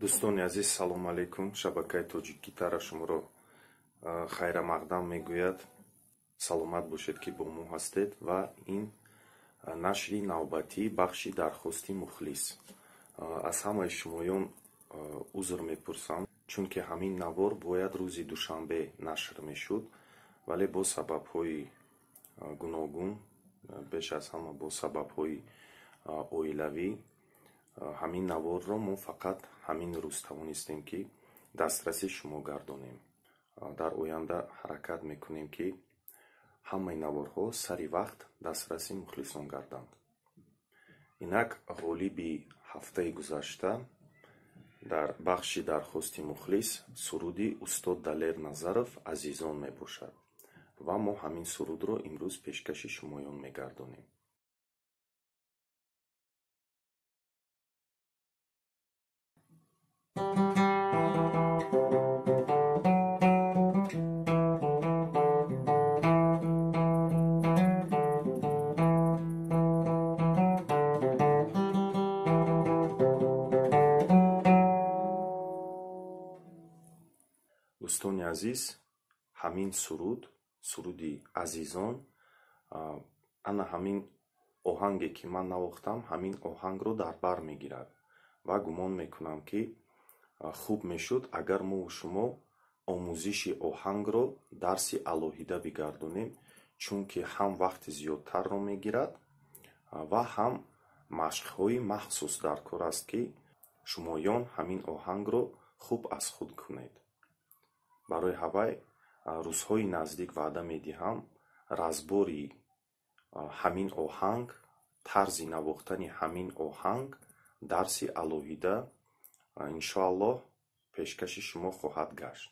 Дӯстони азиз, салому алайкум. Шабакаи Тоҷик Гитара шуморо хайрамақдам мегӯяд. Саломат бошед, ки бо мо ҳастед ва ин нашри навбатии бахши дархости мухлис. Аз ҳамаи шумоён узр мепурсам, чунки ҳамин навор бояд рӯзи душанбе нашр мешуд, вале бо сабабҳои гуногун, беш аз ҳама бо сабабҳои оилавӣ, ҳамин наворро мо фақат ҳамин рӯз тавонистем, ки дастраси шумо гардонем. Дар оянда ҳаракат мекунем, ки ҳамаи наворҳо сари вақт дастраси мухлисон гарданд. Инак ғолиби ҳафтаи гузашта дар бахши дархости мухлис суруди устод Далер Назаров «Азизон» мебошад ва мо ҳамин сурудро имрӯз пешкаши шумоён мегардонем. Дӯстони азиз, ҳамин суруд, суруди «Азизон», ана ҳамин оҳанге, ки ман навохтам, ҳамин оҳангро дар бар мегирад ва гумон мекунам, ки хуб мешуд, агар мову шумо омӯзиши оҳангро дарси алоҳида бигардонем, чунки ҳам вақти зиёдтарро мегирад ва ҳам машқҳои махсус дар кор аст, ки шумоён ҳамин оҳангро хуб аз худ кунед. Барои ҳавай рӯзҳои наздик ваъда медиҳам, разбори ҳамин оҳанг, тарзи навохтани ҳамин оҳанг дарси алоҳида иншоаллоҳ пешкаши шумо хоҳад гашт.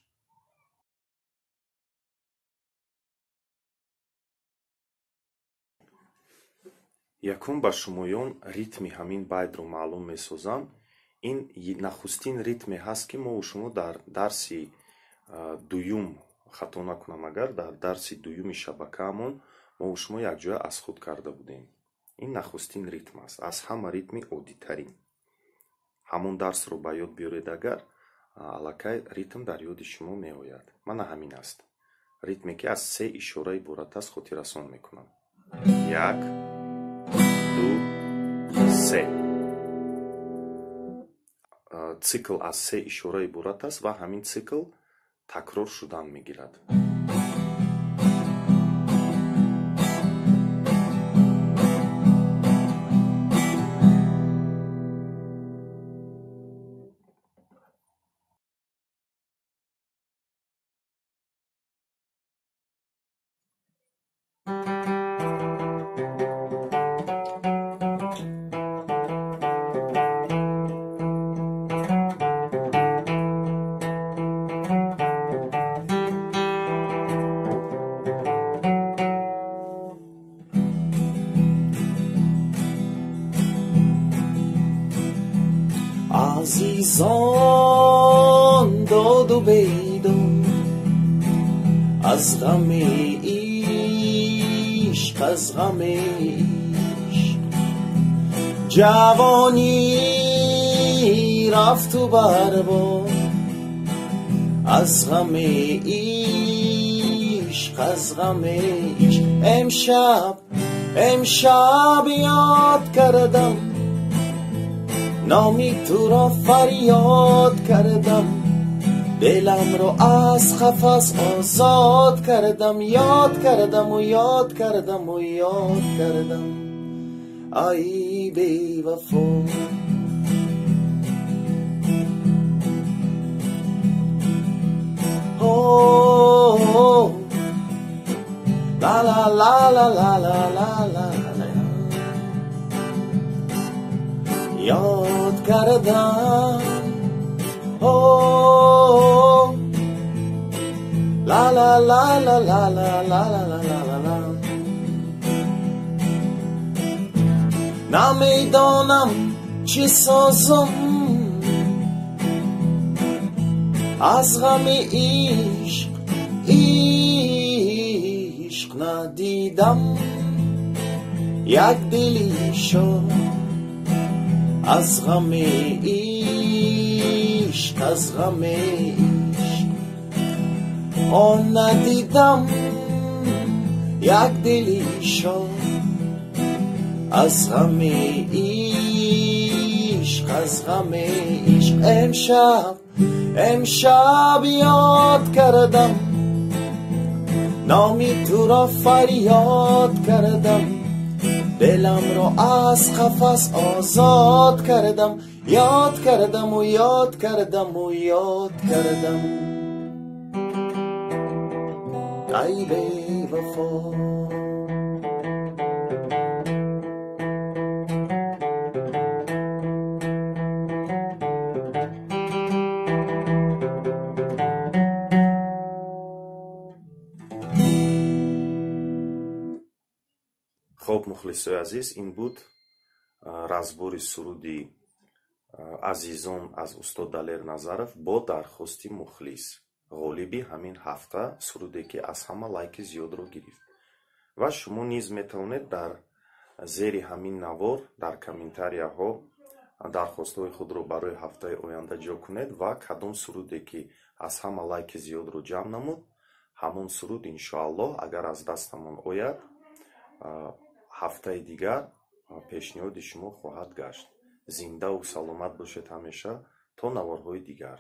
Якум ба шумоён ритми ҳамин байтро маълум месозам. Ин нахустин ритме ҳаст, ки мову шумо дар дарси дуюм, хато накунам агар, дар дарси дуюми шабакаамон мову шумо якҷоя аз худ карда будем. Ин нахустин ритм аст, аз ҳама ритми оддитарин. Ҳамон дарсро ба ёд биёред агар, аллакай ритм дар ёди шумо меояд. Мана ҳамин аст. Ритме, ки аз се ишора иборат аст, хотиррасон мекунам. 1, 2, 3. Цикл аз се ишора иборат аст ва ҳамин цикл такрор шудан мегирад. Азизон, доду бедод, аз ғами ишқ, аз ғами ишқ. Ҷавонӣ рафту барбод, аз ғами ишқ, аз ғами ишқ. Имшаб, имшаб ёд кардам, номи туро фарёд кардам, дилам ро аз қафас озод кардам, ёд кардаму ёд кардаму ёд кардам, ай бевафо. Ла ла ла ла ла ла ла ла, ёд кардам. Ла ла ла ла ла ла ла ла ла ла ла. Намедонам чӣ созам аз ғами ишқ, ишқ надидам як дили шод, аз ғами ишқ, аз ғами ишқ. Он надидам як дили шод аз ғами ишқ, аз ғами ишқ. Имшаб, имшаб ёд кардам, номи туро фарёд кардам, диламро аз қафас озод кардам, ёд кардаму, ёд кардаму, ёд кардам. Ай бевафо. Хоб, мухлисои азиз, ин буд разбори суруди «Азизон» аз устод Далер Назаров бо дархости мухлис, ғолиби ҳамин ҳафта, суруде ки аз ҳама лайки зиёдро гирифт. Ва шумо низ метавонед дар зери ҳамин навор дар комментарияҳо дархостҳои худро барои ҳафтаи оянда ҷо кунед ва кадом суруде ки аз ҳама лайки зиёдро ҷамъ намуд, ҳамон суруд, иншоаллоҳ, агар аз дастамон ояд, ҳафтаи дигар пешниҳоди шумо хоҳад гашт. Зиндаву саломат бошед ҳамеша, то наворҳои дигар.